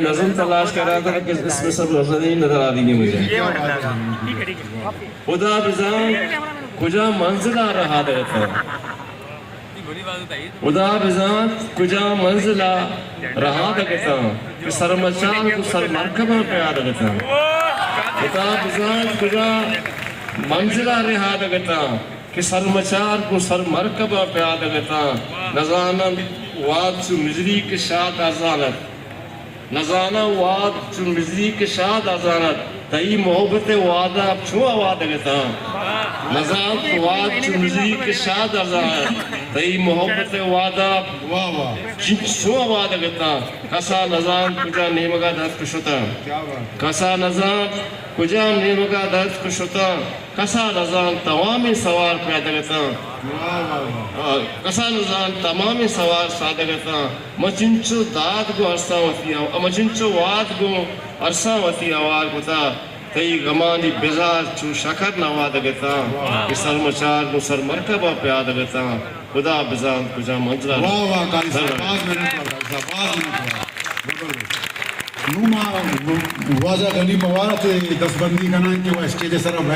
نظم تلاش کرا تھا کہ اس میں سب غزلیں نظر آ رہی ہیں مجھے۔ خدا بزان کجا منزل ءَ رہادگ اتاں۔ خدا بزان کجا منزل ءَ رہادگ اتاں کہ سرمچار گوں سرمرکباں پیادگ اتاں۔ خدا بزان کجا منزل ءَ رہادگ اتاں کہ سرمچار گوں سرمرکباں پیادگ اتاں۔ نزاناں واد چو مزری کہ شاد ارزان ات۔ نزاناں واد چو مزری کہ شاد ارزان ات، تئی محبت ءِ واد ءَ چون آوادگ اتاں۔ نزانت واد چو مزری کہ شاد ارزان ات، تئی محبت ءِ واد ءَ واہ واہ۔ چنچو آوادگ اتاں۔ کسا نزانت کجا نیمگ ءَ دست شتاں۔ کیا بات۔ کسا نزانت کجام نیمگ ءَ دست شتاں۔ کسا نزانت تمامیں سوار پیادگ اتاں۔ واہ واہ واہ۔ آ، کسا نزانت تمامیں سوار سادگ اتاں۔ من چنچو داد گوں ارساں وتی آ-، من چنچو واد گوں ارساں وتی آوار کتا۔ تئی غمانی بزار چو شکر نوادگ اتاں کہ سرمچار گوں سرمرکباں پیادگ اتاں۔ خدا بزانت کجا منزل ءَ۔ واہ واہ، قاری صاحب، باز منت وار، قاری صاحب، باز منت وار۔ زبردست۔ نوں ما واجہ غنی پوار ءَ چہ دستبندی کناں کہ وہ اسٹیج ءِ سرا